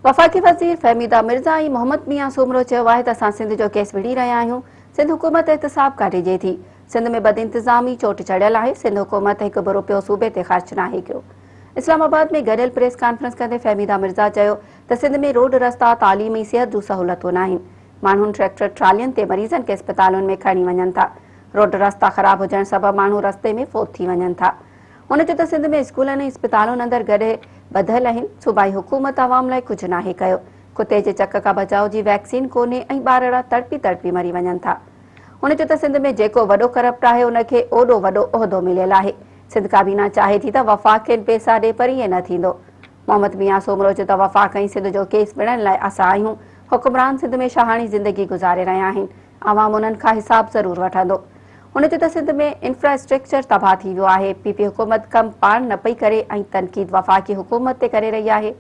وفاقي وزير فهميده مرزا ۽ محمد ميان سومرو چيو آهي ته اسان سنڌ جو ڪيس وڙهي رهيا آهيون، سنڌ حڪومت احتساب کان ڊڄي ٿي، سنڌ ۾ بدانتظامي چوٽ چڙهيل آهي، سنڌ حڪومت هڪ به روپيو صوبي تي خرچ ناهي ڪيو. اسلام آباد ۾ گڏيل پريس ڪانفرنس ڪندي فهميده مرزا چيو ته سنڌ ۾ روڊ رستا، تعليم ۽ صحت جون سهولتون ناهن، ماڻهن ٽريڪٽر ٽرالين تي مريضن کي اسپتالن ۾ کڻي وڃن ٿا، روڊ رستا خراب هجڻ سبب ماڻهو رستي ۾ فوت ٿي وڃن ٿا. هن چيو ته سنڌ ۾ اسڪولن ۽ اسپتالن اندر گڏهه ٻڌل آهن، صوبائي حڪومت عوام لاء ڪجهه ناهي ڪيو، ڪتي جي چڪ کان بچاء جي ويڪسين ڪونهي ۽ ٻارڙا تڙپي تڙپي مري وڃن ٿا. هن چيو ته سنڌ ۾ جيڪو وڏو ڪرپٽ آهي ان کي اوڏو وڏو عهدو مليل آهي، سنڌ ڪابينا چاهي ٿي ته وفاق کين پئسا ڏي پر ائين نه ٿيندو. محمد ميان سومرو چيو ته وفاق ۽ سنڌ جو ڪيس وڙهڻ لاء اسان آهيون، حڪمران سنڌ ۾ شاهاڻي زندگي گذاري رهيا آهن، عوام انهن کان حساب ضرور وٺندو. هن چيو ته سنڌ ۾ انفراسٽرڪچر تباهه ٿي ويو آهي، پي پي حڪومت ڪم پاڻ نه پئي ڪري ۽ تنقيد وفاقي حڪومت تي ڪري رهي آهي.